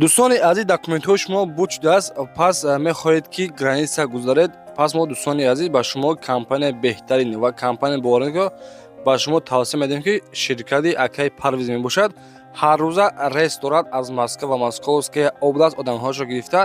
Дӯстони азиз, документҳои шумо буд шудааст, пас мехоҳед, ки граница гузаред. Пас мо, дӯстони азиз, ба шумо компания беҳтарин ва компания боваринро ба шумо тавсия медиҳем, ки ширкати акаи Парвиз мебошад. Ҳар рӯза рейс дорад аз Москва ва Московская область одамҳоашро гирифта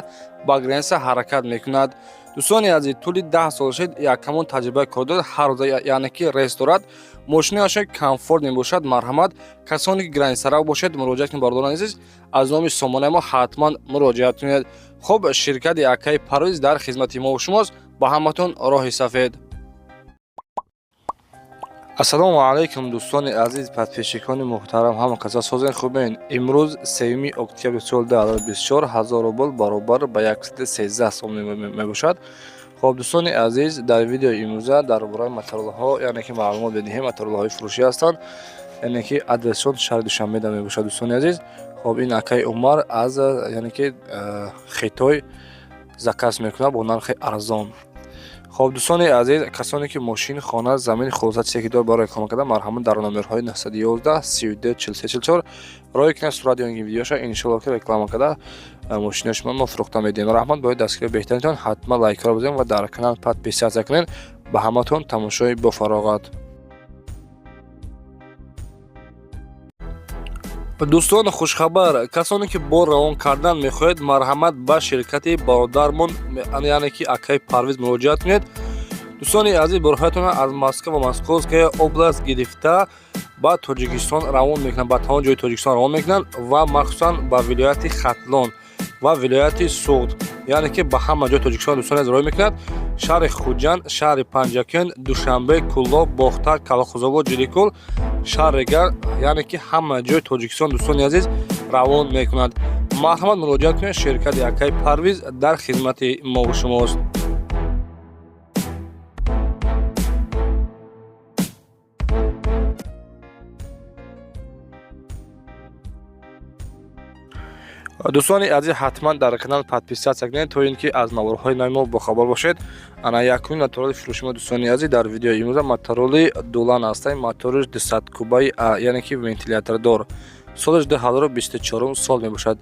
ба граница ҳаракат мекунад. Дӯстони азиз, тӯли 10 сол шуд, якамон таҷрибаи кор дорад. Ҳар рӯза, яъне ки, рейс дорад. Мошинаашон комфорт мебошад. Марҳамат, касоне ки границарав бошед, муроҷиат кунед. Бародарони азиз, аз номи сомонаи мо ҳатман муроҷиат кунед. Хуб, ширкати акаи Парвиз дар хизмати мо шумост. Ба ҳаматон роҳи сафед. Ассалому алайкум, дӯстони азиз, подписчикони муҳтарам, ҳама каса созен, хубен? Имрӯз 3 октябри соли 2024, 1000 рубл баробар ба 113 сом мебошад. Хоб, дӯстони азиз, дар видеои имрӯза дар бораи мотороллаҳо, яъне ки, маълумот медиҳем. Мотороллаҳои фурӯшӣ ҳастанд, яъне ки адресшон шаҳри Душанбеда мебошад. Дӯстони азиз, хоб, ин акаи Умар аз, яъне ки, Хитой заказ мекунад бо нархи арзон. Хоб, дӯстони азиз, касоне ки мошин, хона, замин, хулоса, чизе ки дор барои реклама кардан, марҳамат, дар номерҳои 911 32 43 44 роҳӣ кунед сурат ё видеоша. Иншоалло, ки реклама карда, мошинаи шумо мо фурӯхта медиҳем. Раҳмат барои дастгирии беҳтаринтон. Ҳатман лайкҳоро бизанед ва дар канал подписаться кунед. Ба ҳаматон тамошои бофароғат. Дӯстон, хушхабар: касоне ки бор равон кардан мехоҳед, марҳамат, ба ширкати бародармон, яъне ки акаи Парвиз, муроҷиат кунед. Дӯстони азиз, борҳоятонро аз Москва ва Московская область гирифта ба Тоҷикистон равон мекунанд, ба тамоми ҷои Тоҷикистон равон мекунанд ва махсусан ба вилояти Хатлон ва вилояти Суғд, яъне ки ба ҳама ҷои Тоҷикистон, дӯстони азиз, роҳӣ мекунад: шаҳри Хуҷанд, шаҳри Панҷакент, Душанбе, Кӯлоб, Бохтар, Калхозобод, Ҷиликул, шаҳри Гар, яъне ки ҳама ҷои Тоҷикистон, дӯстони азиз, равон мекунад. Марҳамат, муроҷиат кунед. Ширкати акаи Парвиз дар хизмати мову шумост. Дӯстони азиз, ҳатман дар канал подписаться кунед, то ин ки аз наворҳои нави мо бохабар бошед. Ана якумин мотороли фурӯши мо, дӯстони азиз, дар видеои имрӯза мотороли Дулан ҳастанд. Моториш 200 кубаи, яъне ки вентилятордор, солаш 2024 сол мебошад.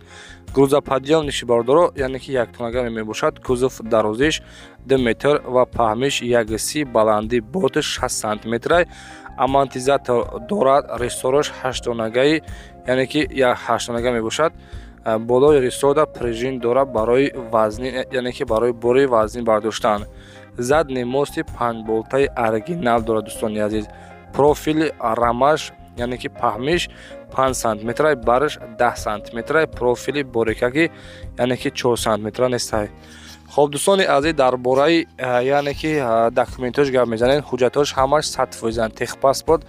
Грузоподъёмники, бародаро, яъне ки яктонага мебошад. Кузов дарозиш 2 метр ва паҳмиш 1,30, баландӣ борташ 6 сантиметра, амортизатор дорад. Рессораш ҳаштонагаи, яъне ки ҳаштонага мебошад. Болои рессорда пружин дорад барои вазни, яъне ки барои бори вазнин бардоштан. Задний мости панҷболтаи оригинал дорад, дӯстони азиз. Профили рамаш, яъне ки паҳмиш 5 сантиметра, бараш 10 сантиметра, профили борикаки, яъне ки 4 сантиметра нестай. Хоб, дӯстони азиз, дар бораи, яъне ки, документҳош гап мезанем. Ҳуҷҷатҳош ҳамаш 100%-ан, техпаспорт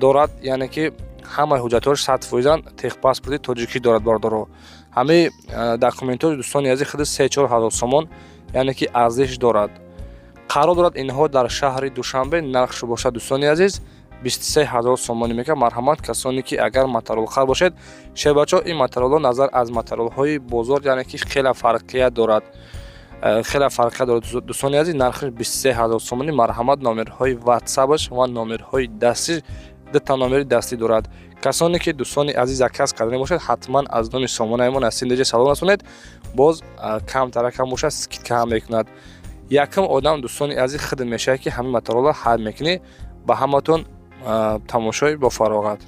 дорад, яъне ки ҳамаи ҳуҷҷатҳош 100%-ан, техпаспорти тоҷикӣ дорад. Бародаро, ҳамаи документҳо, дӯстони азиз, худи 3-4 ҳазор сомон, яъне ки, арзиш дорад. Қарор дорад инҳо дар шаҳри Душанбе. Нархшо бошад, дӯстони азиз, 23 000 сомонӣ мекунад. Марҳамат, касоне ки агар моторолхар бошед, шербачо, ин моторолҳо назар аз моторолҳои бозор, яъне ки, хеле фарқият дорад, хеле фарқият дорад. Дӯстони азиз, нархаш 23 000 сомонӣ. Марҳамат, номерҳои ватсапаш ва номерҳои дастӣ, дута номери дастӣ дорад. Касоне ки, дӯстони азиз, заказ карда бошад, ҳатман аз номи сомонаи мо Насим салом расонед. Боз камтаракам бошад, скидка ҳам мекунад. Якум одам, дӯстони азиз, худ мешавад, ки ҳамин моторолро ҳал мекунӣ. Ба ҳаматон тамошои бофароғат.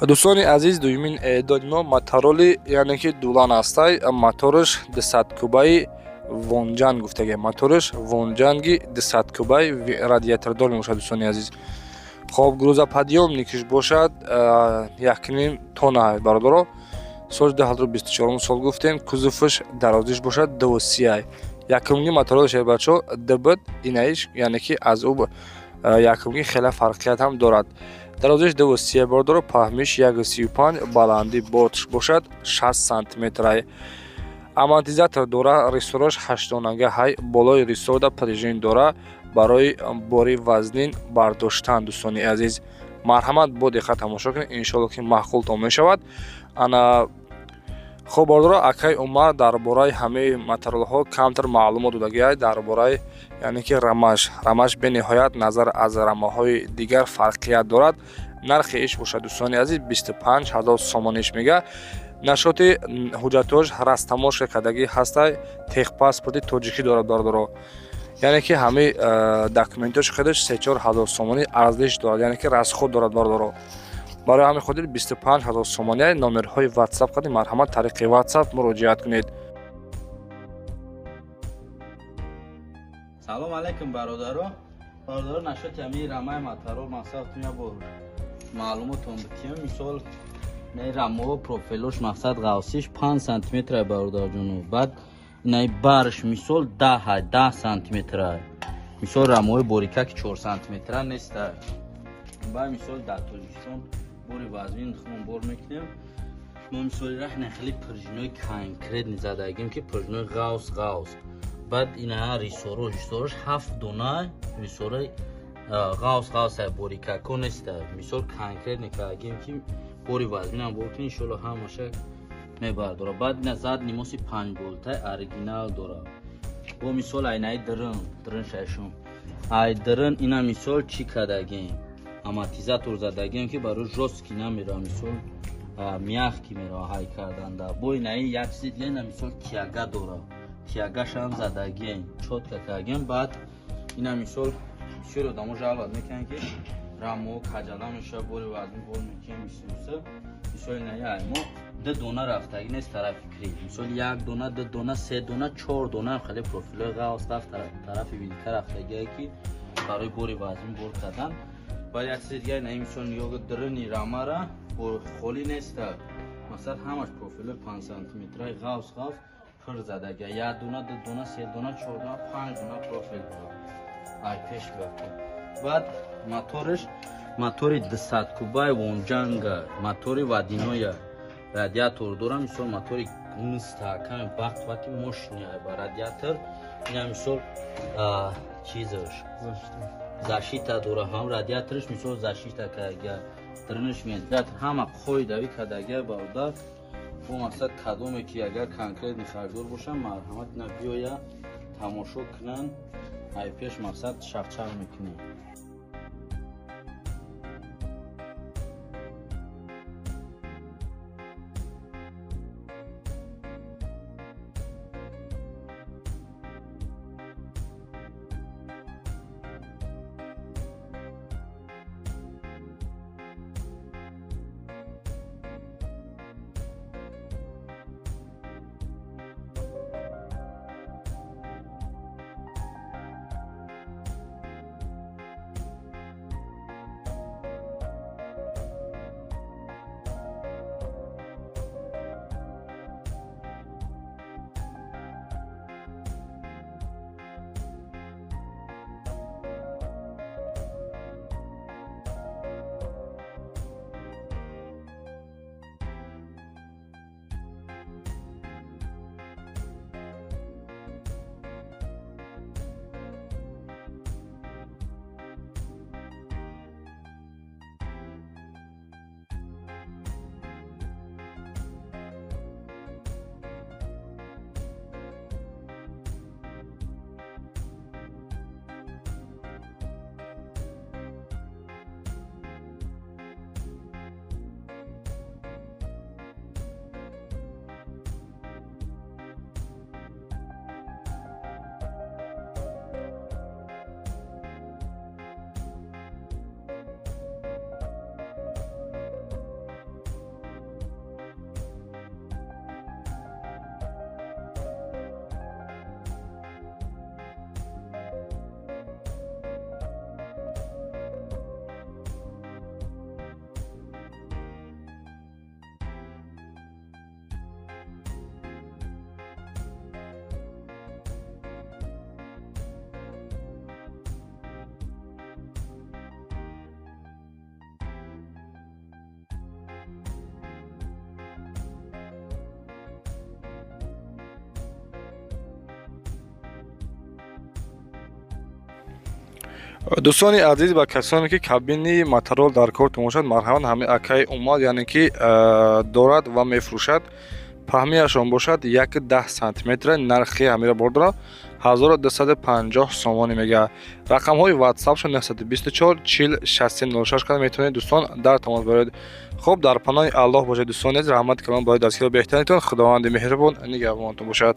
Дӯстони азиз, дуюмин эъдоди мо мотороли, яъне ки дулан ҳастай. Мотораш 200 кубаи Вонҷанг гуфтагем. Мотораш Вонҷанги 200 кубаи радиатордор мебошад, дӯстони азиз. Хоб, грузоподъёмникиш бошад 1,5 тонна, бародаро. Соли 2024 сол гуфтем, кузоваш дарозиш бошад 2,30. Якумги моторолаш, бачо, дб инаиш, яъне ки аз ӯ якумги хеле фарқият ҳам дорад. Дарозиш 2,30, бародаро, паҳмиш 1,35, баландӣ бортш бошад 60 сантиметрай. Амортизатор дора, рессораш ҳаштдонага ҳай, болои рессорда пружин дора барои бори вазнин бардоштан. Дӯстони азиз, марҳамат, бо диққат тамошо кунед, иншоалло ки маъқултон мешавад. Ана хоб, бародаро, акай Умар дар бораи ҳамаи моторолҳо камтар маълумот додагиай, дар бораи, яъне ки рамаш бениҳоят назар аз рамаҳои дигар фарқият дорад. Нархи иш бошад, дӯстони азиз, 25 000 сомониш мега. Нашоти ҳуҷҷатош растаможка кардагӣ ҳастай, техпаспорти тоҷикӣ дорад, бародаро. Яъне ки ҳамаи документош худаш 3-4 ҳазор сомонӣ арзиш дорад, яъне ки расход дорад, бародаро. Барои ҳамин хотир 25 000 сомонӣ. Номерҳои ватсап қади, марҳамат, тариқи ватсап муроҷиат кунед. Салом алайкум, бародаро. Бародаро, нашоти ҳамин рамаи моторол мақсадтон як бор маълумотон битиҳам. Мисол, наи рамаҳо профилош, мақсад, ғавсиш 5 сантиметра, бародарҷоно. Баъд наи барш, мисол, 10 сантиметра. Мисол, рамаҳои борика ки 4 сантиметра неста. Баъд, мисол, дар Тоҷикистон бори вазнин хумон бор мекунем мо. Мисоли раҳ хеле пружинои конкретный задагим, ки пружинои ғавс ғавс. Баъд ина рессорош ҳафт дона рессорои ғавс ғавс, борикако неста. Мисол, конкретный кардагим, ки бори вазнинам бор кунем, иншоалло ҳамаша мебардора. Баъд ина задний мост панҷболтаи оригинал дора. Бо мисол, айнаи дрын шашум, ай дрын ина, мисол, чӣ кардагим? Амортизатор задагим, ки барои жёсткий намера, мисол, мягкий мера ҳай карданда. Бо инаи як чизи дига, ина, мисол, тяга дора, тягашам задагим, чётко кардагим. Баъд ина, мисол, бисёри одамо жаловать мекунанд, ки рамоҳо каҷала мешавад, бори вазнин бор мекунем. Бисёр, мисол, инаи мо ду дона рафтагӣ нест тарафи крил. Мисол, як дона, ду дона, се дона, чор дона хеле профилои ғавс рафт тарафи вилка рафтагие, ки барои бори вазнин бор кардан. Баъд як чизи дига, инаи, мисол, нигоҳ, дрыни рамара холӣ неста. Масалан, ҳамаш профилои 5 сантиметраи ғавс ғавс пур задага: як дона, ду дона, се дона, чор дона, панҷ дона профил дорад ай пеш рафта. Баъд мотораш мотори 200 кубаи Вонҷанга, мотори водяной, радиатор дора. Мисол, мотори мустаҳками, бақвати, мощный ба радиатор. Ина, мисол, чизаш защита дора, ҳам радиатораш, мисол, защита кардага, дрынаш вентилятор, ҳама қоидави кардага, бародар. Бо мақсад, кадоме ки агар конкретный харидор бошанд, марҳамат, ина биёя тамошо кунанд. Ай пеш, мақсад, шахчақ мекунем. Дӯстони азиз, ба касоне ки кабини моторол дар кортон бошад, марҳамат, ҳамин акаи Умар, яъне ки дорад ва мефурӯшад. Паҳмияшон бошад 1,10 сантиметра. Нархи ҳамира бордора 1250 сомонӣ мега. Рақамҳои ватсапшон 924 40 63 06 када метавонед, дӯстон, дар тамос бароед. Хуб, дар паноҳи Аллоҳ бошед, дӯстони азиз. Раҳмати калон барои дастгири беҳтаринтон. Худованди меҳрубон нигаҳбонатон бошад.